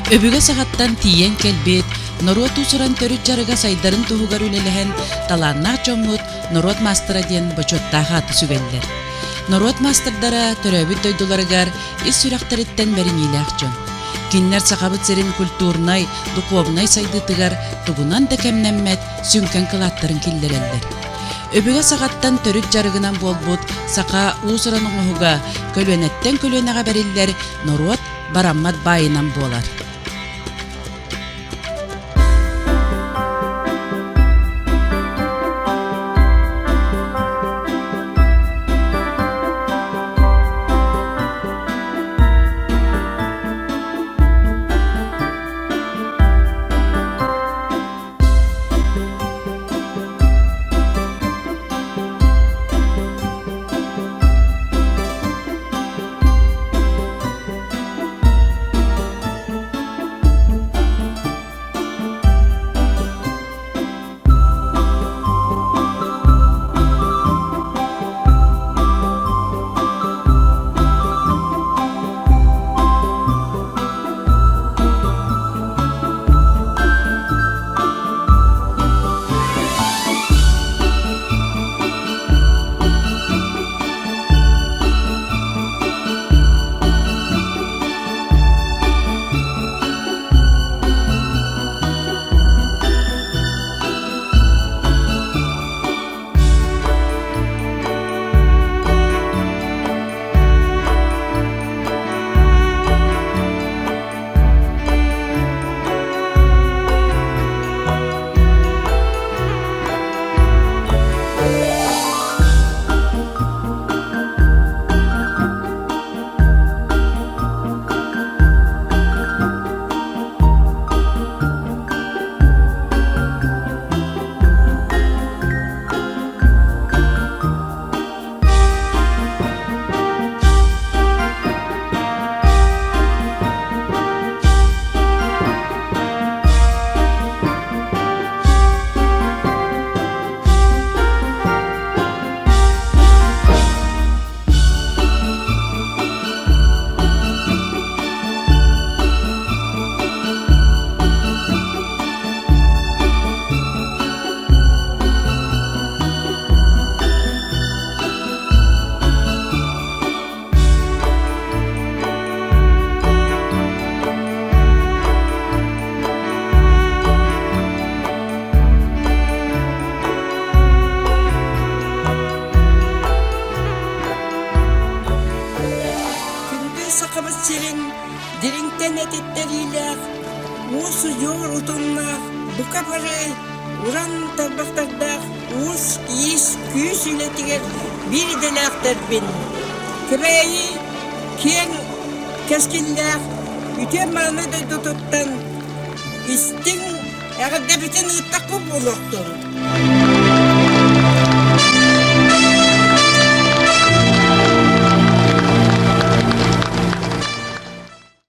Өбүгэ саҕаттан тиийэн кэлбит, норуот уусуран төрүт дьарыга сайдарын туһугар үлэлэһэн талааннаах дьоммут норуот маастара диэн бочуоттаах ааты сүгэллэр. Норуот маастардара төрөөбүт дойдуларыгар ис сүрэхтэриттэн бэриниилээх дьон. Кинилэр Сахабыт сирин культурнай, духовнай сайдыытыгар тугунан да кэмнэммэт сүҥкэн кылааттарын киллэрэллэр. Өбүгэ саҕаттан төрүт дьарыгынан буолбут саха уус-уран оҥоһуга көлүөнэттэн көлүөнэҕэ бэриллэр норуот бараммат баайынан буолар. Күндү Сахабыт сирин дириҥтэн этиттэриилээх, уус-удьуор утумнаах бука бары уран тарбахтардаах уус-иис күүс үлэтигэр биир идэлээхтэрбин Кэбээйи киэҥ кэскиллээх үтүө-мааны дойдутуттан истиҥ эҕэрдэбитин ыыттахпыт буолуохтун.